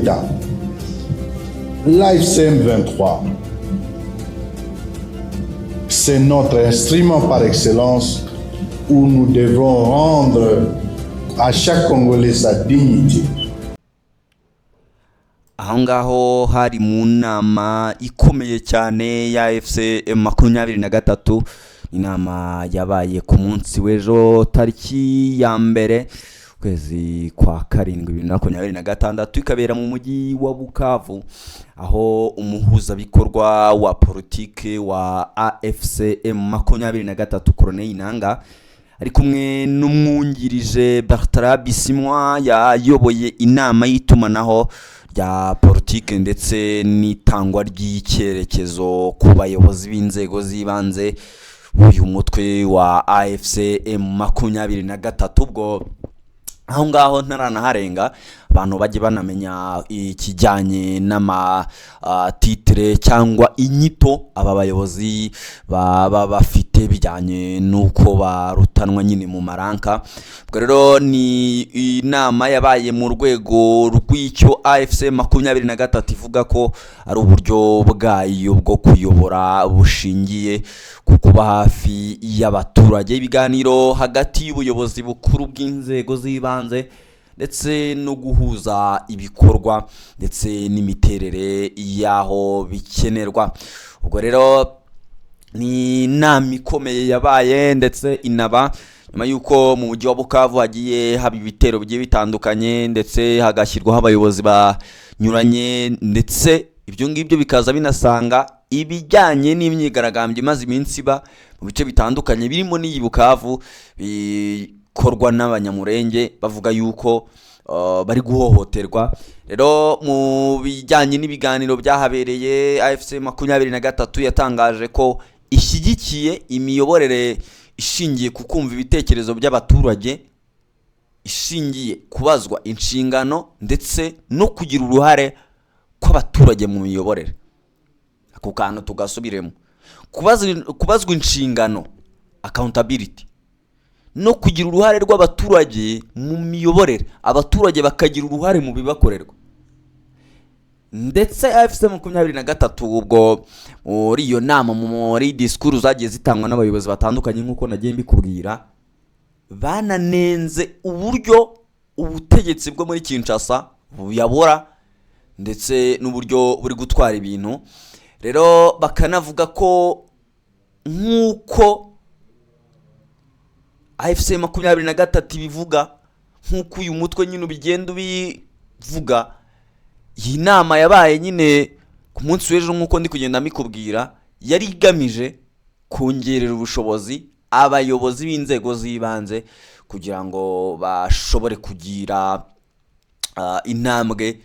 L'État. L'AFC M23, c'est notre instrument par excellence où nous devrons rendre à chaque Congolais sa dignité. Aho ngaho hari mu nama ikomeye cyane ya AFC 23, inama yabaye ku munsi w'ejo, tariki ya 1, ukwezi kwa 7, 2026, ikabera mu mujyi wa Bukavu, aho umuhuzabikorwa wa politike wa AFC 23, Corneille Nanga, ari kumwe n'umwungirije Bertrand Bisimwa, yayoboye inama y'itumanaho rya politike ndetse n'itangwa ry'icyerekezo ku bayobozi b'inzego z'ibanze b'uyu mutwe wa AFC 23. Ubwo aho ngaho ntaranaharenga, abantu bajye banamenya ikijyanye n'amatitre cyangwa inyito aba bayobozi baba bafite, bijyanye n'uko barutanwa nyine mu marank. Ubwo rero ni inama yabaye mu rwego rw'icyo AFC 23 ivuga ko ari uburyo bwayo bwo kuyobora bushingiye ku kuba hafi y'abaturage, ibiganiro hagati y'ubuyobozi bukuru bw'inzego z'ibanze ndetse no guhuza ibikorwa ndetse n'imiterere y'aho bikenerwa. Ubwo rero ni inama ikomeye yabaye, ndetse inaba nyuma y'uko mu mujyi wa Bukavu hagiye haba ibitero bigiye bitandukanye, ndetse hagashyirwaho abayobozi banyuranye, ndetse ibyo ngibyo bikaza binasanga ibijyanye n'imyigaragambyo imaze iminsi iba mu bice bitandukanye, birimo n'iyi Bukavu, bikorwa n'Abanyamurenge bavuga yuko bari guhohoterwa. Rero mu bijyanye n'ibiganiro byahabereye, AFC 23 yatangaje ko ishyigikiye imiyoborere ishingiye ku kumva ibitekerezo by'abaturage, ishingiye kubazwa inshingano ndetse no kugira uruhare kw'abaturage mu miyoborere. Ako kantu tugasubiremo: kubazwa inshingano, accountability, no kugira uruhare rw'abaturage mu miyoborere, abaturage bakagira uruhare mu bibakorerwa. Ndetse AFC 23, ubwo muri iyo nama, muri disikuru zagiye zitangwa n'abayobozi batandukanye, nk'uko nagiye mbikubwira, bananenze uburyo ubutegetsi bwo muri Kinshasa buyabora ndetse n'uburyo buri gutwara ibintu. Rero bakanavuga ko nk'uko AFC 23 ibivuga, nk'uko uyu mutwe nyine ubigenda ubivuga, iyi nama yabaye nyine ku munsi w'ejo, nk'uko ndi kugenda mbikubwira, yari igamije kongerera ubushobozi abayobozi b'inzego z'ibanze kugira ngo bashobore kugira intambwe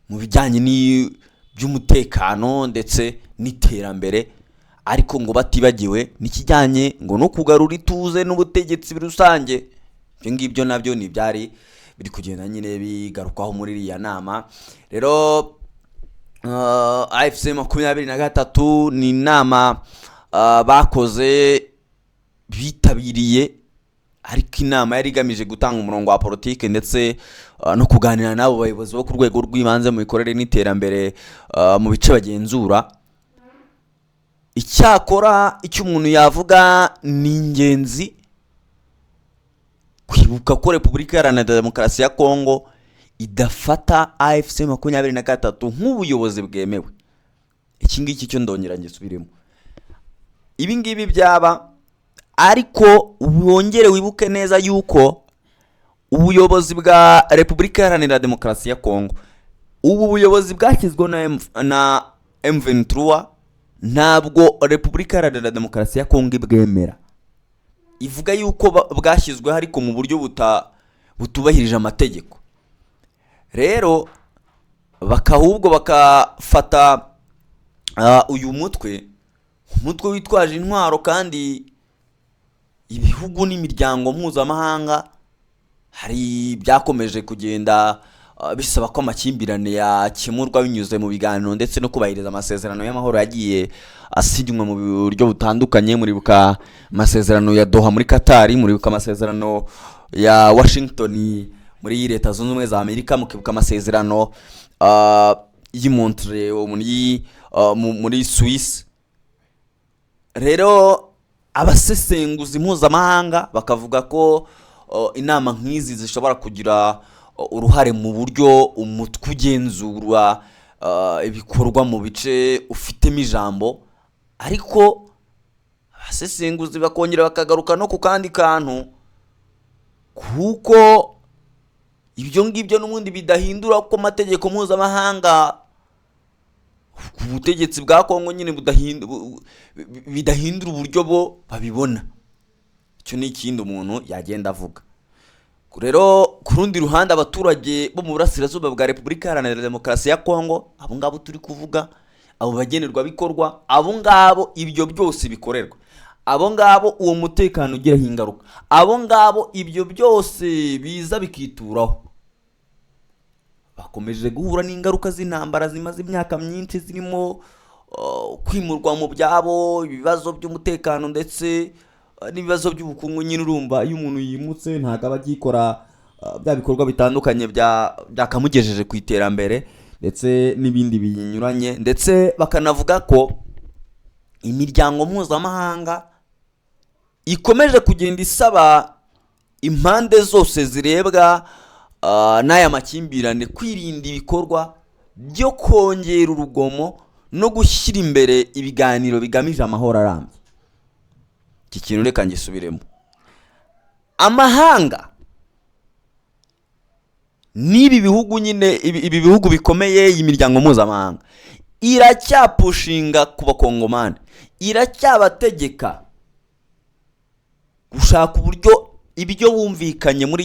mu bijyanye n'iby'umutekano ndetse n'iterambere, ariko ngo batibagiwe n'ikijyanye ngo no kugarura ituze n'ubutegetsi rusange. Ibyo ngibyo nabyo ni ibyari biri kugenda nyine bigarukwaho muri iriya nama. Rero AFC 23 ni inama bakoze bitabiriye, ariko inama yari igamije gutanga umurongo wa politiki ndetse no kuganira n'abo bayobozi bo ku rwego rw'ibanze mu mikorere n'iterambere mu bice bagenzura. Icyakora icyo umuntu yavuga, ni ingenzi kwibuka ko Repubulika Iharanira Demokarasi ya Kongo idafata AFC 23 nk'ubuyobozi bwemewe. Iki ngiki cyo ndongera ngisubiremo. Ibi ngibi byaba, ariko wongere wibuke neza yuko ubuyobozi bwa Repubulika Iharanira Demokarasi ya Kongo, ubu buyobozi bwashyizweho na M23, ntabwo Repubulika Iharanira Demokarasi ya Kongo ibwemera. Ivuga yuko bwashyizweho ariko mu buryo butubahirije amategeko. Rero bakahubwo bakafata uyu mutwe, umutwe witwaje intwaro, kandi ibihugu n'imiryango mpuzamahanga hari byakomeje kugenda bisaba ko amakimbirane yakemurwa binyuze mu biganiro ndetse no kubahiriza amasezerano y'amahoro yagiye asinywa mu buryo butandukanye. Muribuka amasezerano ya Doha muri Qatar, muribuka amasezerano ya Washington muri Leta Zunze Ubumwe za Amerika, mukibuka amasezerano y'i Montreux muri Suisse. Rero abasesenguzi mpuzamahanga bakavuga ko inama nk'izi zishobora kugira uruhare mu buryo umutwe ugenzura ibikorwa mu bice ufitemo ijambo. Ariko abasesenguzi bakongera bakagaruka no ku kandi kantu, kuko ibyo ngibyo n'ubundi bidahindura ko amategeko mpuzamahanga ku butegetsi bwa Kongo nyine bidahindura uburyo bo babibona. Icyo ni ikindi umuntu yagenda avuga. Rero ku rundi ruhande, abaturage bo mu burasirazuba bwa Repubulika Iharanira Demokarasi ya Kongo, abo ngabo turi kuvuga, abo bagenerwabikorwa, abo ngabo ibyo byose bikorerwa, abo ngabo uwo mutekano ugiraho ingaruka, abo ngabo ibyo byose biza bikituraho, bakomeje guhura n'ingaruka z'intambara zimaze imyaka myinshi, zirimo kwimurwa mu byabo, ibibazo by'umutekano ndetse n'ibibazo by'ubukungu. Nyine urumva, iyo umuntu yimutse ntabwo aba agikora bya bikorwa bitandukanye byakamugejeje ku iterambere ndetse n'ibindi binyuranye. Ndetse bakanavuga ko imiryango mpuzamahanga ikomeje kugenda isaba impande zose zirebwa n'aya makimbirane kwirinda ibikorwa byo kongera urugomo no gushyira imbere ibiganiro bigamije amahoro arambye. Iki kintu reka ngisubiremo. Amahanga n'ibi bihugu nyine, ibi bihugu bikomeye, iyi miryango mpuzamahanga iracyapushinga ku Bakongomani, iracyabategeka gushaka uburyo ibyo bumvikanye muri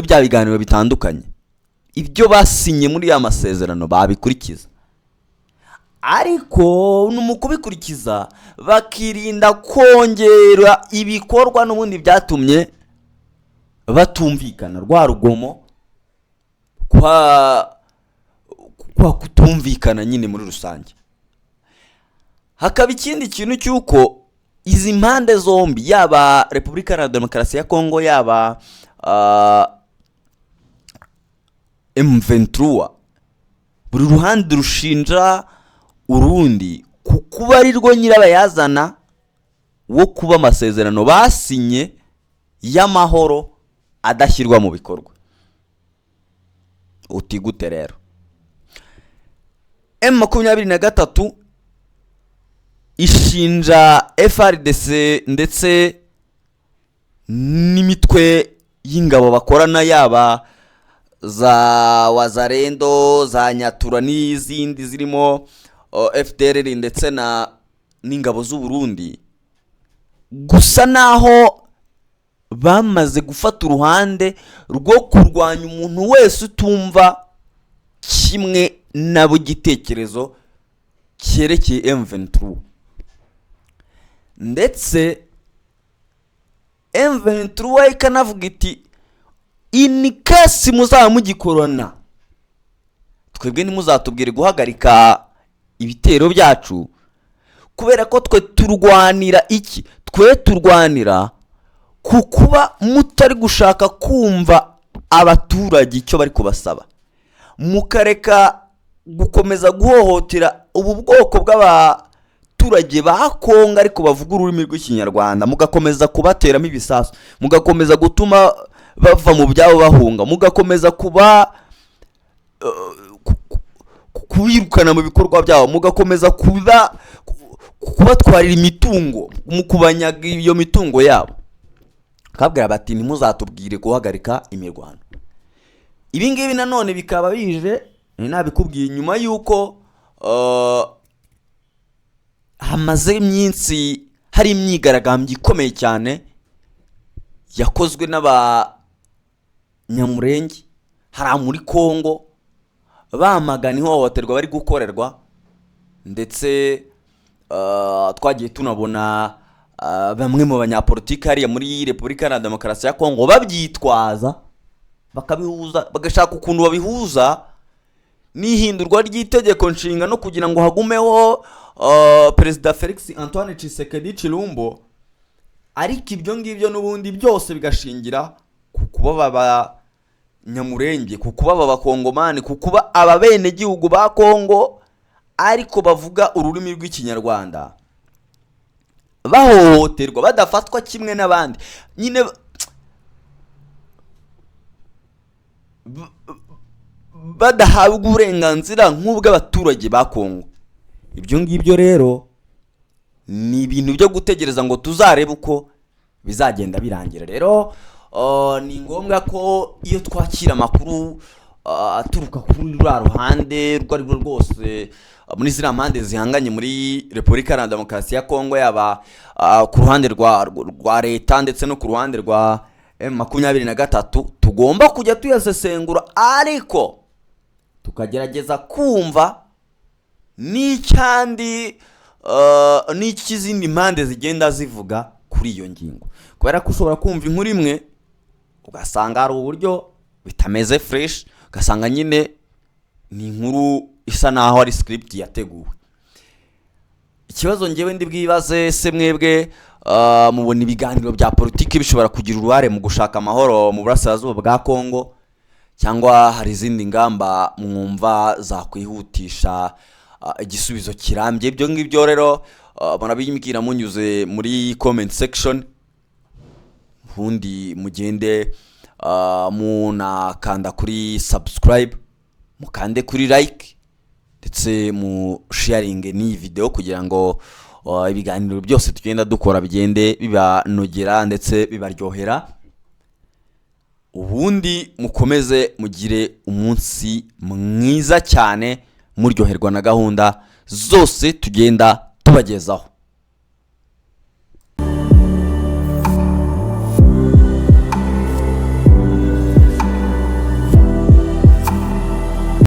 bya biganiro bitandukanye, ibyo basinye muri ya masezerano babikurikiza, ariko mu kubikurikiza bakirinda kongera ibikorwa n'ubundi byatumye batumvikana, rwa rugomo, kwa kutumvikana nyine muri rusange. Hakaba ikindi kintu cy'uko izi mpande zombi, yaba Repubulika Iharanira Demokarasi ya Kongo, yaba M23, buri ruhande rushinja urundi ku kuba ari rwo nyirabayazana wo kuba amasezerano basinye y'amahoro adashyirwa mu bikorwa. Uti gute rero? M23 ishinja FARDC ndetse n'imitwe y'ingabo bakorana, yaba za Wazalendo, za Nyatura n'izindi zirimo FDLR ndetse na n'ingabo z'u Burundi, gusa naho bamaze gufata uruhande rwo kurwanya umuntu wese utumva kimwe nabo igitekerezo cyerekeye M23. Ndetse M23 ikanavuga iti: "In case muzaba mugikorana, twebwe ntimuzatubwire guhagarika ibitero byacu, kubera ko twe turwanira iki? Twe turwanira ku kuba mutari gushaka kumva abaturage icyo bari kubasaba, mukareka gukomeza guhohotera ubu bwoko bw'abaturage ba Kongo ariko bavuga ururimi rw'Ikinyarwanda, mugakomeza kubateramo ibisasu, mugakomeza gutuma bava mu byabo bahunga, mugakomeza kuba kubirukana mu bikorwa byabo, mugakomeza kubatwarira imitungo, mu kubanyaga iyo mitungo yabo." Bakabwira bati: "Ntimuzatubwire guhagarika imirwano." Ibi ngibi nanone bikaba bije, nabikubwiye, nyuma y'uko hamaze iminsi hari imyigaragambyo ikomeye cyane yakozwe n'Abanyamurenge hariya muri Kongo, bamagana ihohoterwa bari gukorerwa. Ndetse twagiye tunabona bamwe mu banyapolitiki hariya muri Repubulika Iharanira Demokarasi ya Kongo babyitwaza, bakabihuza, bagashaka ukuntu babihuza n'ihindurwa ry'itegeko nshinga no kugira ngo hagumeho Perezida Felix Antoine Tshisekedi Chilombo. Ariko ibyo ngibyo n'ubundi byose bigashingira ku kuba baba Nyamurenge, ku kuba aba Bakongomani, ku kuba aba benegihugu ba Kongo ariko bavuga ururimi rw'Ikinyarwanda bahohoterwa, badafatwa kimwe n'abandi nyine, badahabwa uburenganzira nk'ubw'abaturage ba Kongo. Ibyo ngibyo rero ni ibintu byo gutegereza ngo tuzarebe uko bizagenda birangira. Rero ni ngombwa ko iyo twakira amakuru aturuka kuri ruriya ruhande urwo ari rwo rwose, muri ziriya mpande zihanganye muri Repubulika Iharanira Demokarasi ya Kongo, yaba ku ruhande rwa leta ndetse no ku ruhande rwa M23, tugomba kujya tuyasesengura ariko tukagerageza kumva n'icyandi n'ik'izindi mpande zigenda zivuga kuri iyo ngingo, kubera ko ushobora kumva inkuru imwe ugasanga hari uburyo bitameze fresh, ugasanga nyine ni inkuru isa naho ari script yateguwe. Ikibazo ngewe ndi bwibaze se, mwebwe mubona ibiganiro bya politiki bishobora kugira uruhare mu gushaka amahoro mu burasirazuba bwa Kongo, cyangwa hari izindi ngamba mwumva zakwihutisha igisubizo kirambye? Ibyo ngibyo rero murabimbwira munyuze muri comment section, ubundi mugende munakanda kuri subscribe, mukande kuri like, ndetse mu sharinge n'iyi video kugira ngo ibiganiro byose tugenda dukora bigende bibanogera ndetse bibaryohera. Ubundi mukomeze mugire umunsi mwiza cyane, muryoherwa na gahunda zose tugenda tubagezaho.